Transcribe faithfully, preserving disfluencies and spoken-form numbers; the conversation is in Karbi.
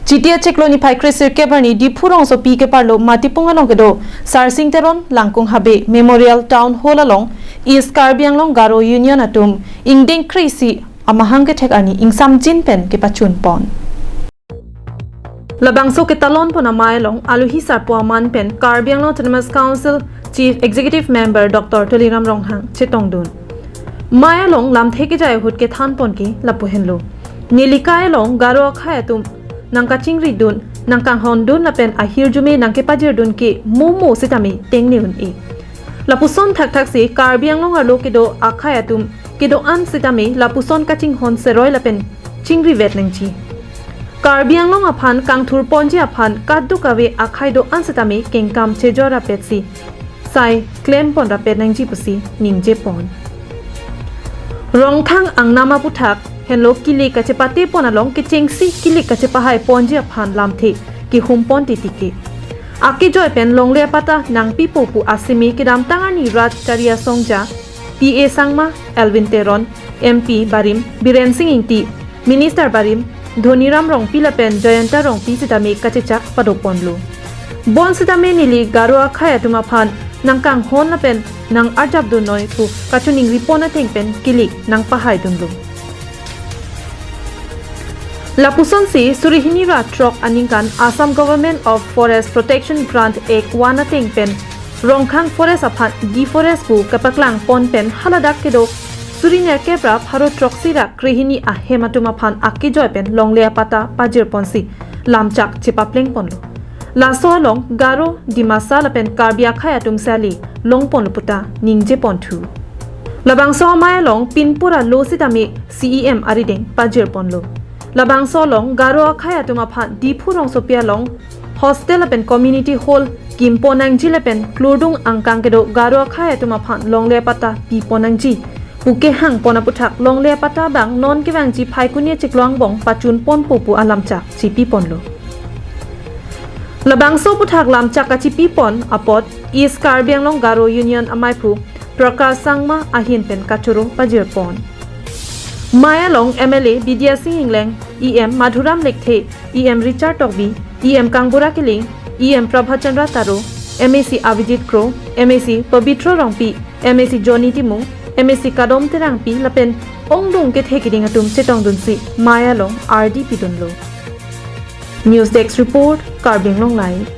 Chiti achiklo niphai kre sirkep arni Diphu rongsopi keparlo Matipung along kedo Sarsing Teron Langkung Habe Memorial Town Hall along East Karbi Anglong Garo Union atum ingdeng kre-isi amahang kethek arni ingsamjin pen kepachun pon. Labangso ketalon pon amei along alohi sarpo aman pen Karbi Anglong Autonomous Council Chief Executive Member Doctor Tuliram Ronghang chetongdun. Mei along lamthe kejai ahut kethan pon ke lapu henlo. Neli kai along Garo akhei atum nangkachingridun, nangkanghondun lapen ahirjume nangkepajirdun ke momo sitame tengne un-e. Lapuson thakthak si Karbi Anglong arlo kedo akhei atum kedo-an sitame lapuson kachinghon seroi lapen chingrivet nangji. Karbi Anglong aphan kangthur ponji aphan kadokave akhei do-an sitame kengkam chejor rapet si sai klem pon rapet nangji pusi ningje pon. Rongkhang angnam aputhak henlo kilik kachepate pon along kechengsi kilik kachepahai ponji aphan lamthe kehum pon titike. Akejoi pen longle apatta nangpipo pu aseme kedamtang arni Raj Kari Asongja, P A Sangma, Elwin Teron, M P barim, Biren Singh Ingti, Minister barim, Dhoniram Rongpi lapen Jayanta Rongpi sitame kachechak pado ponlo. Bonsitame neli Garo akhei atum aphan nangkanghon lapen nang-arjapdun noi pu kachiningri pon ateng pen kilik nangpahaidunlo. Lapuson si suri hini ra throk aningkan Assam Government of Forest Protection Grant Act one ateng pen Rongkhang Forest aphan deforest pu kapaklang pon pen haladak kedo suri nerkep ra pharo throksi ra krehini ahem atum aphan akejoi pen longle apatta pajir ponsi lamchak chepapleng ponlo. Laso along Garo, Dimasa lapen Karbi akhei atum sali long ponlo puta ningje ponthu. Labangso amei along pinpura lo sitame C E M arideng pajir ponlo. Labangso along Garo akhei atum aphan Diphu rongsopi along hostel lapen community hall kim pon nangji lapen klurdung angkang kedo Garo akhei atum aphan longle apatta pi pon nangji pu kehang pon aputhak longle apatta abang non kevangji Phaikuni achiklo angbong pachun ponpo pu alamchak chipi ponlo. Labangso aputhak lamchak kachipi pon apot East Karbi Anglong Garo Union ameiphu Prakash Sangma ahin pen kachoro pajir pon. Mei along M L A Bidya Sing Engleng, E M Madhuram Lekthe, E M Richard Tokbi, E M Kangbura Killing, E M Prabhat Chandra Taro, M A C Abhijit Kro, M A C Pabitra Rongpi, M A C Johnny Timung, M A C Kadom Terangpi lapen ongdung kethe keding atum chetongdunsi mei along ardi pidunlo. News Desk Report, Karbi Anglong Live.